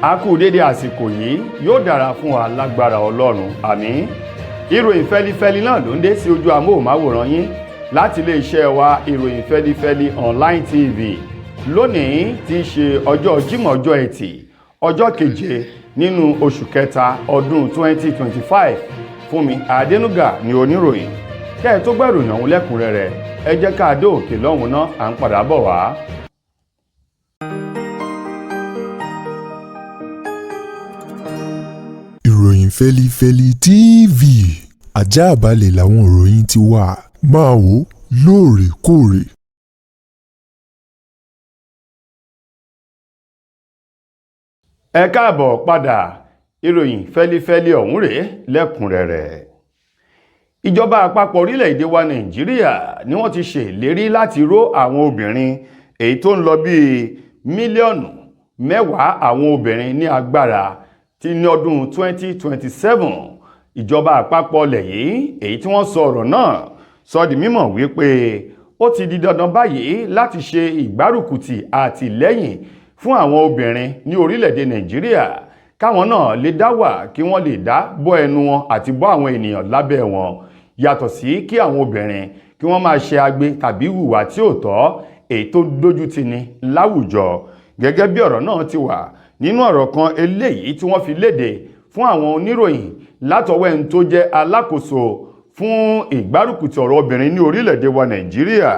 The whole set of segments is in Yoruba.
A kú dédé àsìkò yìí, yóò dára fún wa lágbára Ọlọ́run, àmín. Ìròyìn fẹ́lifẹ́li náà ló ń dé sí ojú amóhùnmáwòrán yín láti iléeṣẹ́ wa, Ìròyìn Fẹ́lifẹ́li Online TV. Lónìí tí í ṣe ọjọ́ Jímọ̀, ọjọ́ Ẹtì, ọjọ́ keje nínú oṣù kẹta ọdún 2025. Fúnmi Adénúgà ni oníròyìn. Kẹ́ ẹ tó gbọ́ ìròyìn ọ̀hún lẹ́kùnrẹ́rẹ́, ẹ jẹ́ ká dé òkè lọ́hùn náà, à ń padà bọ̀ wá. Ìròyìn Fẹ́lifẹ́li TV, ajáàbalẹ̀ làwọn ìròyìn ti wà, máa wò lóòrèkóòrè. Ẹ káàbọ̀ padà. Ìròyìn fẹ́lifẹ́li ọ̀hún rèé lẹ́kùnrẹ́rẹ́. Ìjọba àpapọ̀ orílẹ̀-èdè wa Nàìjíríà ni wọ́n ti ṣèlérí láti ró àwọn obìnrin èyí tó ń lọ bíi 10 mílíọ̀nù àwọn obìnrin ní agbára tí ní ọdún 2027. Ìjọba àpapọ̀ ilẹ̀ yìí, èyí tí wọ́n sọ ọ̀rọ̀ náà, sọ di mímọ̀ wípé ó ti di dandan báyìí láti ṣe ìgbárùkùtì àtìlẹ́yìn fún àwọn obìnrin ní orílẹ̀-èdè Nàìjíríà, káwọn náà lè dá wà, kí wọ́n lè dá bọ́ ẹnu wọn àti bọ́ àwọn ènìyàn lábẹ́ wọn, yàtọ̀ sí kí àwọn obìnrin kí wọ́n máa ṣe agbe tàbí hùwà tí ò tọ́, èyí tó dójú tì ní láwùjọ. Gẹ́gẹ́ bí ọ̀rọ̀ náà ti wà nínú ọ̀rọ̀ kan eléyìí tí wọ́n fi léde fún àwọn oníròyìn látọwọ́ ẹni tó jẹ́ alákòóso fún ìgbárùkùtì ọ̀rọ̀ obìnrin ní orílẹ̀-èdè wa Nàìjíríà,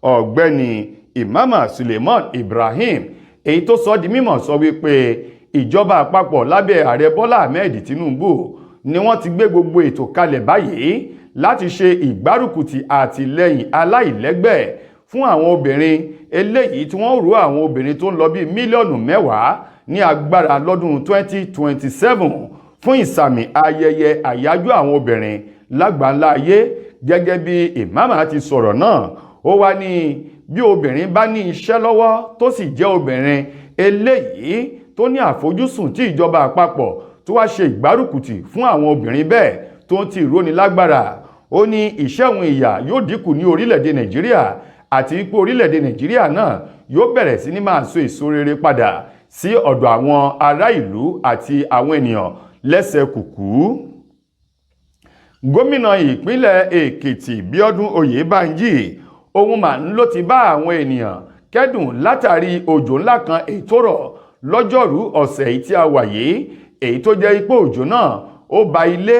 Ọ̀gbẹ́ni Imama Suleiman Ibrahim, èyí tó sọ di mímọ̀, sọ wípé ìjọba àpapọ̀ lábẹ́ ààrẹ Bọ́lá Ahmed Tinubu ni wọ́n ti gbé gbogbo ètò kalẹ̀ báyìí láti ṣe ìgbárùkùtì àtìlẹ́yìn aláìlẹ́gbẹ́ fún àwọn obìnrin, eléyìí tí wọ́n rú àwọn obìnrin tó ń lọ bí 10 mílíọ̀nù ní agbára lọ́dún 2027 fún ìsàmì ayẹyẹ àyájọ́ àwọn obìnrin lágbàńlá ayé. Gẹ́gẹ́ bí Ìmáàmà ti sọ̀rọ̀ náà, ó wá ní bí obìnrin bá ní iṣẹ́ lọ́wọ́, tó sì jẹ́ obìnrin eléyìí tó ní àfojúsùn tí ìjọba àpapọ̀ tó wá ṣe ìgbárùkùtì fún àwọn obìnrin bẹ́ẹ̀ tó ń ti ìrónilágbára, ó ní ìṣẹ́hun ìyà yóò dínkù ní orílẹ̀-èdè Nàìjíríà, àti wípé orílẹ̀-èdè Nàìjíríà náà yóò bẹ̀rẹ̀ sí ní máa so èso rere padà sí ọ̀dọ̀ àwọn ará ìlú àti àwọn ènìyàn lẹ́sẹ̀ kùkú. Gómìnà ìpínlẹ̀ Èkìtì, Bíọ́dún Oyèbánjí, òun mà ń ló ti bá àwọn ènìyàn kẹ́dùn látàrí òjò ńlá kan èyí tó rọ̀ lọ́jọ́rú ọ̀sẹ̀ yìí tí a wà yìí, èyí tó jẹ́ ipò òjò náà ó ba ilé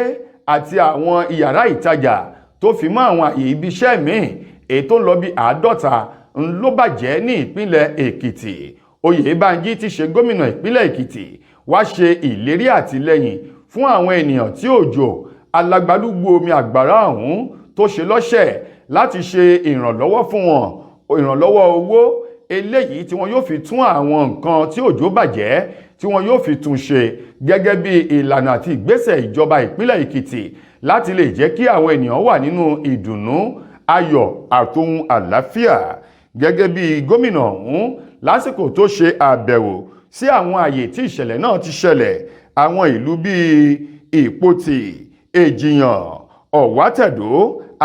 àti àwọn ìyàrá ìtajà tó fi mọ́ àwọn àyè ibi iṣẹ́ míì èyí tó ń lọ bí 50 ń ló bàjẹ́ ní ìpínlẹ̀ Èkìtì. Oyèbánjí ti ṣe gómìnà ìpínlẹ̀ Èkìtì wá ṣe ìlérí àtìlẹ́yìn fún àwọn ènìyàn tí òjò alágbálúgbú omi àgbàrá ọ̀hún tó ṣe lọ́ṣẹ̀, láti ṣe ìrànlọ́wọ́ fún wọn, ìrànlọ́wọ́ owó eléyìí tí wọn yóò fi tún àwọn nǹkan tí òjò bàjẹ́ tí wọn yóò fi tún ṣe, gẹ́gẹ́ bí ìlànà àti ìgbésẹ̀ ìjọba ìpínlẹ̀ Èkìtì láti lè jẹ́ kí àwọn ènìyàn wà nínú ìdùnnú, ayọ̀ àtohun àlàáfíà. Gẹ́gẹ́ bí gómìnà ọ̀hún, lásìkò tó ṣe àbẹ̀wò sí àwọn àyè tí ìṣẹ̀lẹ̀ náà ti ṣẹlẹ̀, àwọn ìlú bíi Ìpotì, Èjìyàn, Ọ̀wátẹ̀dó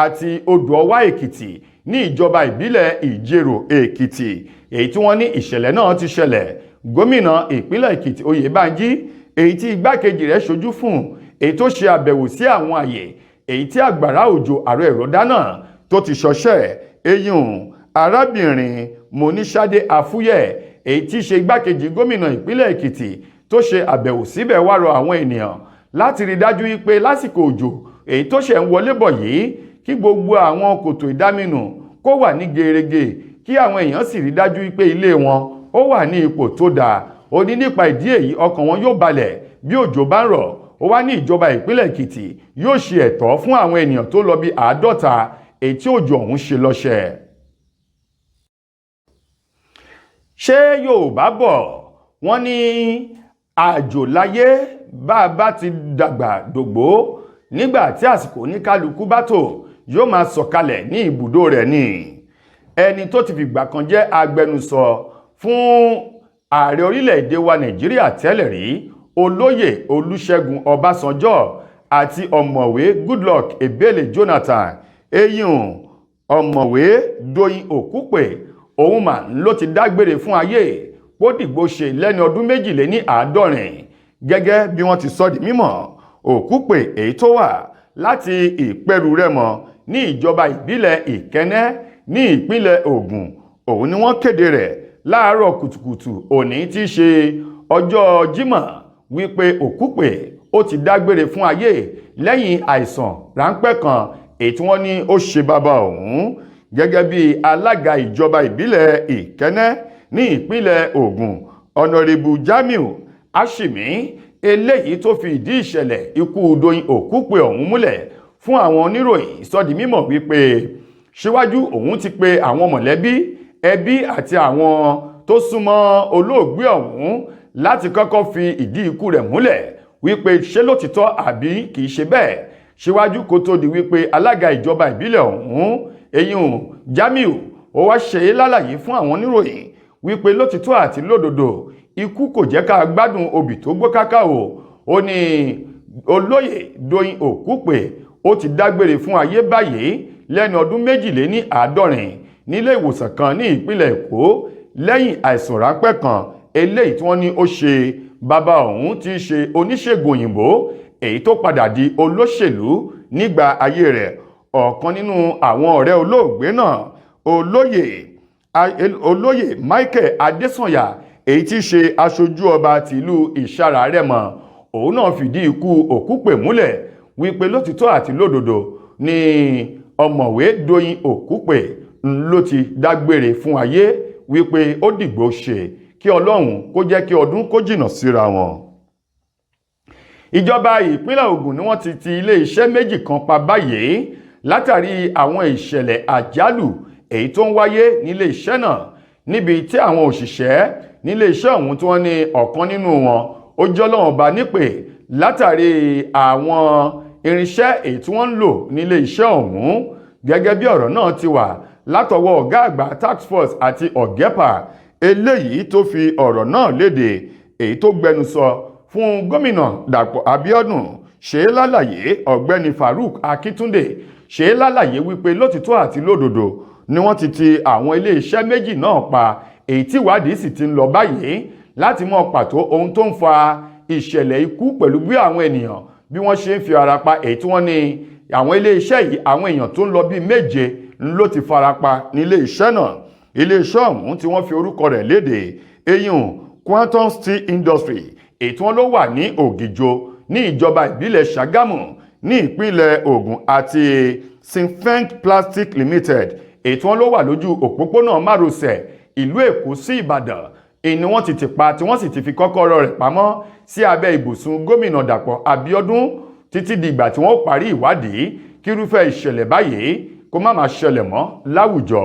àti Odò Ọwá Èkìtì ní ìjọba ìbílẹ̀ Ìjerò Èkìtì, èyí tí wọ́n ní ìṣẹ̀lẹ̀ náà ti ṣẹlẹ̀, gómìnà ìpínlẹ̀ Èkìtì Oyèbánjí, èyí tí igbákejì rẹ̀ ṣojú fún, èyí tó ṣe àbẹ̀wò sí àwọn àyè èyí tí àgbàrá òjò àrò ìrọ̀dá náà tó ti ṣọṣẹ́, eyín arábìnrin Moníṣadé Afúyẹ̀, èyí tí í ṣe igbákejì gómìnà ìpínlẹ̀ Èkìtì tó ṣe àbẹ̀wò síbẹ̀, wá rọ àwọn ènìyàn láti rí dájú wípé lásìkò òjò èyí tó ṣẹ̀ ń wọlé bọ̀ yìí, kí gbogbo àwọn kòtò ìdáminù kó wà ní gerege, kí àwọn èèyàn sì rí dájú wípé ilé wọn ó wà ní ipò tó dáa. Ó ní nípa ìdí èyí, ọkàn wọn yóò balẹ̀ bí òjò bá ń rọ̀. Ó wá ní ìjọba ìpínlẹ̀ Èkìtì yóò ṣe ẹ̀tọ́ fún àwọn ènìyàn tó lọ bí 50 èyí tí òjò ọ̀hún ṣe lọ́ṣẹ̀. Ṣé Yorùbá bọ̀, wọ́n ní àjò láyé, bá a bá ti dàgbà dògbó, nígbà tí àsìkò oníkálukú bá tó, yóò máa sọ̀kalẹ̀ ní ibùdó rẹ̀ ni. Ẹni tó ti fìgbà kan jẹ́ agbẹnusọ fún ààrẹ orílẹ̀-èdè wa Nàìjíríà tẹ́lẹ̀ rí, Olóyè Olúṣẹ́gun Ọbásanjọ́, àti Ọ̀mọ̀wé Goodluck Ebele Jonathan, eyín Ọ̀mọ̀wé Dóyin Òkúpè, òun mà ló ti dágbére fún ayé. Pódìgbò ṣe lẹ́ni ọdún 72. Gẹ́gẹ́ bí wọ́n ti sọ di mímọ̀, Òkúpè èyí tó wà láti Ìpẹ́rù Rẹ́mọ ní ìjọba ìbílẹ̀ Ìkẹ́nnẹ́ ní ìpínlẹ̀ Ògùn, òun ni wọ́n kéde rẹ̀ láàárọ̀ kùtùkùtù òní tí í ṣe ọjọ́ Jímọ̀ wípé Òkúpè ó ti dágbére fún ayé lẹ́yìn àìsàn ráńpẹ́ kan èyí tí wọ́n ní ó ṣe bàbá òun. Gẹ́gẹ́ bí alága ìjọba ìbílẹ̀ Ìkẹ́nnẹ́ ní ìpínlẹ̀ Ògùn, Ọ̀nàrẹ́bù Jamiu Ashimi, eléyìí tó fi ìdí ìṣẹ̀lẹ̀ ikú Doyin Òkúpè ọ̀hún múlẹ̀ fún àwọn oníròyìn, sọ di mímọ̀ wípé síwájú òun ti pe àwọn mọ̀lẹ́bí, ẹbí àti àwọn tó súnmọ́ olóògbé ọ̀hún láti kọ́kọ́ fi ìdí ikú rẹ̀ múlẹ̀ wípé ṣé lótìtọ́ àbí kìí ṣe bẹ́ẹ̀, síwájú kó tó di wípé alága ìjọba ìbílẹ̀ ọ̀hún, eyín Jamiu, ó wá ṣe é lálàyé fún àwọn oníròyìn wípé lótìtọ́ àti lódodo, ikú kò jẹ́ ká gbádùn obì tó gbó káká o. Ó ní olóyè Doyin Òkúpè ó ti dágbére fún ayé báyìí lẹ́ni ọdún 72 nílé ìwòsàn kan ní ìpínlẹ̀ Èkó lẹ́yìn àìsàn ráńpẹ́ kan eléyìí tí wọ́n ní ó ṣe bàbá ọ̀hún, tí í ṣe oníṣègùn òyìnbó èyí tó padà di olóṣèlú nígbà ayé rẹ̀. Ọ̀kan nínú àwọn ọ̀rẹ́ olóògbé náà, olóyè Michael Adésànyà, èyí tí í ṣe aṣojú ọba tìlú Ìsàrà Rẹ́mọ, òun náà fìdí ikú Òkúpè múlẹ̀ wípé lótìtọ́ àti lódodo ni ọ̀mọ̀wé Doyin Òkúpè ló ti dágbére fún ayé, wípé ó dìgbò ṣe, kí Ọlọ́run kó jẹ́ kí ọdún kó jìnnà síra wọn. Ìjọba ìpínlẹ̀ Ògùn ni wọ́n ti ti ilé-iṣẹ́ méjì kan pa báyìí látàrí àwọn ìṣẹ̀lẹ̀ àjálù èyí tó ń wáyé nílé iṣẹ́ náà, níbi tí àwọn òṣìṣẹ́ nílé iṣẹ́ ọ̀hún tí wọ́n ní ọ̀kan nínú wọn ó jẹ́ Ọlọ́run ọba nípè látàrí àwọn irinṣẹ́ èyí tí wọ́n ń lò nílé iṣẹ́ ọ̀hún. Gẹ́gẹ́ bí ọ̀rọ̀ náà ti wà látọwọ́ ọ̀gá àgbà task force àti ọ̀gẹ́pà, eléyìí tó fi ọ̀rọ̀ náà léde, èyí tó gbẹnusọ fún gómìnà Dàpọ̀ Abíọ́dún ṣe é lálàyé, ọ̀gbẹ́ni Farouk Akíntúndé, ṣe é lálàyé wípé lótìtọ́ àti lódodo ni wọ́n ti ti àwọn iléeṣẹ́ méjì náà pa, èyí tí ìwádìí sì ti ń lọ báyìí láti mọ pàtó ohun tó ń fa ìṣẹ̀lẹ̀ ikú pẹ̀lú bí àwọn ènìyàn bí wọ́n ṣe ń fi ara pa, èyí tí wọ́n ní àwọn iléeṣẹ́ yìí, àwọn èèyàn tó ń lọ bíi méje ló ti fara pa nílé iṣẹ́ náà. Iléeṣẹ́ ọ̀hún tí wọ́n fi orúkọ rẹ̀ léde, eyín Quantum Steel Industry, èyí tí wọ́n ló wà ní Ògìjò ní ìjọba ìbílẹ̀ Ṣàgámù ní ìpínlẹ̀ Ògùn, àti Sinfeng Plastic Limited, èyí tí wọ́n ló wà lójú òpópónà márosẹ̀ ìlú Èkó sí Ìbàdàn, èyí ni wọ́n ti ti pa, tí wọ́n sì ti fi kọ́kọ́rọ́ rẹ̀ pamọ́ sí abẹ́ ibùsùn gómìnà Dàpọ̀ Abíọ́dún títí di ìgbà tí wọ́n parí ìwádìí, kírúfẹ́ ìṣẹ̀lẹ̀ báyìí kó má máa ṣẹlẹ̀ mọ́ láwùjọ.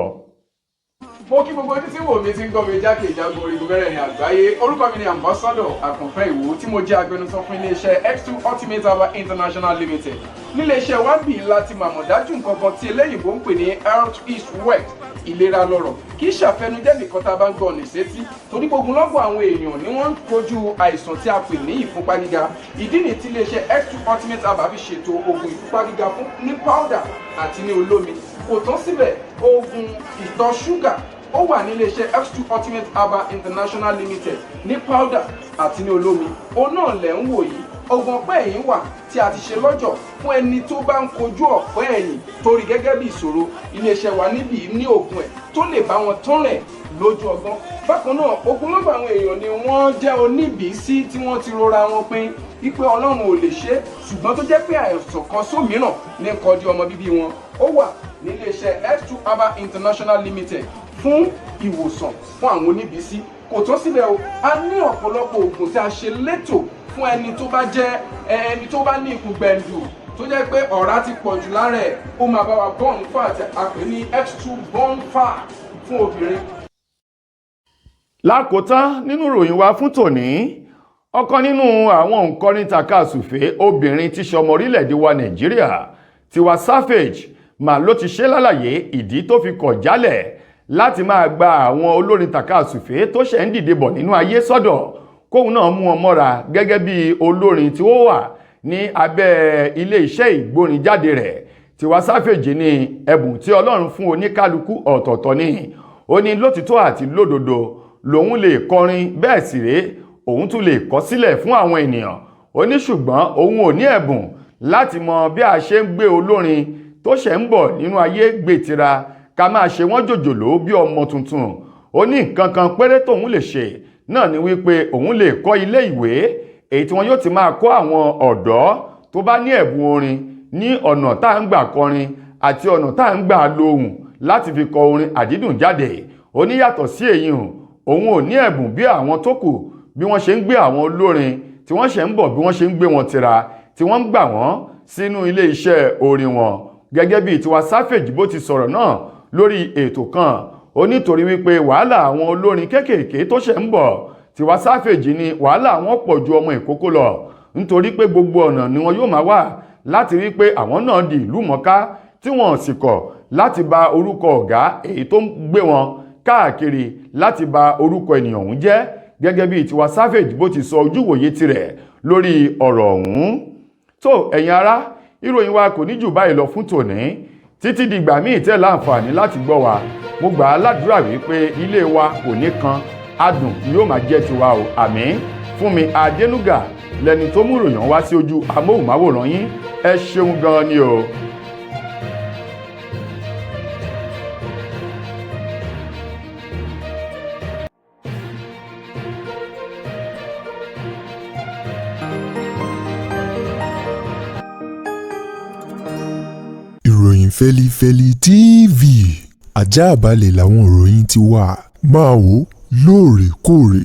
Mo kí gbogbo ojú tí wò mí, tí ń gbọ́ mi jákèjádò orígun mẹ́rẹ̀ẹ̀rin àgbáyé. Orúkọ mi ni Ambassador Àkànfẹ́ Ìwò, tí mo jẹ́ agbẹnusọ fún iléeṣẹ́ X2 Ultimate Herbal International Limited. Níléeṣẹ́ wa bí láti màmọ̀ dájú nǹkan kan tí eléyìnbó ń pè ní health is wealth, ìlera lọ́rọ̀. Kì í ṣàfẹnujẹ́ nìkan tá a bá ń gbọ́ ní sétí, torí gbogbo lọ́gbọ̀n àwọn èèyàn ni wọ́n ń kojú àìsàn tí a pè ní ìfúnpá gíga. Ìdí nìyí tí iléeṣẹ́ X2 Ultimate Herbal fi ṣètò oògùn ìfúnpá gíga fún ní powder àti ní olómi. Kò tán síbẹ̀, oògùn ìtọ̀ ṣúgà ó wà ní iléeṣẹ́ X2 Ultimate Herbal International Limited ní powder àti ní olómi. Òun náà lẹ̀ ń wò yìí. Oògùn ọ̀pẹ́ ẹ̀yìn wà tí a ti ṣe lọ́jọ̀ fún ẹni tó bá ń kojú ọ̀pẹ́ ẹ̀yìn torí gẹ́gẹ́ bí ìṣòro. Iléeṣẹ́ wa níbí ní oògùn ẹ̀ tó lè bá wọn tán rẹ̀ lójú ọgbọ́n. Bákan náà, ogunlọ́gọ̀ àwọn èèyàn ni wọ́n jẹ́ oníbìísí tí wọ́n ti rora wọn pin wípé Ọlọ́run ò lè ṣe é, ṣùgbọ́n tó jẹ́ pé àìsàn kan sómìíràn ní kọjú ọmọ bíbí wọn. Ó wà níléeṣẹ́ X2 Herbal International Limited fún ìwòsàn fún àwọn oníbìísí. Kò tán síbẹ̀ o, a ní ọ̀pọ̀lọpọ̀ oògùn tí a ṣe létò fún ẹni tó bá jẹ́ ẹni tó bá ní ikùn gbẹ̀ǹdù, tó jẹ́ pé ọ̀rá ti pọ̀ jù lára ẹ̀. Ó máa bá wa burn fat, a pè ní X2 burn fat fún obìnrin. Lákòótán nínú ìròyìn wa fún tòní, ọ̀kan nínú àwọn òǹkọrin tàkasùfé obìnrin tí ṣọmọ orílẹ̀-èdè wa Nàìjíríà, Tiwa Savage, mà ló ti ṣe lálàyé ìdí tó fi kọ̀ jálẹ̀ láti máa gba àwọn olórin tàkasùfé tó ṣẹ̀ ń dìde bọ̀ nínú ayé sọ́dọ̀, kóun náà mú wọn mọ́ra gẹ́gẹ́ bí olórin tí ó wà ní abẹ́ ilé iṣẹ́ ìgbórinjáde rẹ̀. Tiwa Savage ní ẹ̀bùn tí Ọlọ́run fún oníkálukú ọ̀tọ̀ọ̀tọ̀ ni. Ó ní lótìtọ́ àti lódodo Lòun lè kọrin, bẹ́ẹ̀ sì rèé, òun tún lè kọ sílẹ̀ fún àwọn ènìyàn. Ó ní ṣùgbọ́n òun ò ní ẹ̀bùn láti mọ bí a ṣe ń gbé olórin tó ṣẹ̀ ń bọ̀ nínú ayé gbé tira, ká máa ṣe wọ́n jòjòló bí ọmọ tuntun. Ó ní nǹkan kan péré tóun lè ṣe náà ni wípé òun lè kọ́ ilé ìwé èyí tí wọn yóò ti máa kọ́ àwọn ọ̀dọ́ tó bá ní ẹ̀bùn orin ní ọ̀nà tá à ń gbà kọrin àti ọ̀nà tá à ń gbà lo ohùn láti fi kọ orin àdídùn jáde. Ó ní yàtọ̀ sí èyí hùn, òun ò ní ẹ̀bùn bí àwọn tó kù bí wọ́n ṣe ń gbé àwọn olórin tí wọ́n ṣe ń bọ̀, bí wọ́n ṣe ń gbé wọn tira, tí wọ́n ń gbà wọ́n sínú ilé iṣẹ́ orin wọn. Gẹ́gẹ́ bí Tiwa Savage bó ti sọ̀rọ̀ náà lórí ètò kan, ó nítorí wípé wàhálà àwọn olórin kéékèèké tó ṣẹ̀ ń bọ̀, Tiwa Savage ní wàhálà wọn pọ̀ ju ọmọ ìkókó lọ, nítorí pé gbogbo ọ̀nà ni wọn yóò máa wà láti rí pé àwọn náà di ìlú mọ̀ọ́ká, tí wọn sì kọ̀ láti ba orúkọ ọ̀gá èyí tó ń gbé wọn káàkiri, láti ba orúkọ ènìyàn ọ̀hún jẹ́. Gẹ́gẹ́ bí Tiwa Savage bó ti sọ ojúwòye tirẹ̀ lórí ọ̀rọ̀ ọ̀hún. Tó, ẹ̀yin ará, ìròyìn wa kò ní jù báyìí lọ fún tòní. Títí dìgbà míì tẹ́ láǹfààní láti gbọ́ wa, mo gbà á ládùúrà wípé ilé wa kò ní kan, adùn yóò máa jẹ́ tiwa o, àmín. Fúnmi Adénúgà lẹni tó mú ìròyìn wá sí ojú amóhùnmáwòrán yín. Ẹ ṣeun gan ni o. Ìròyìn Fẹ́lifẹ́li TV, àjààbalẹ̀ làwọn ìròyìn ti wà. Máa wò lóòrèkóòrè.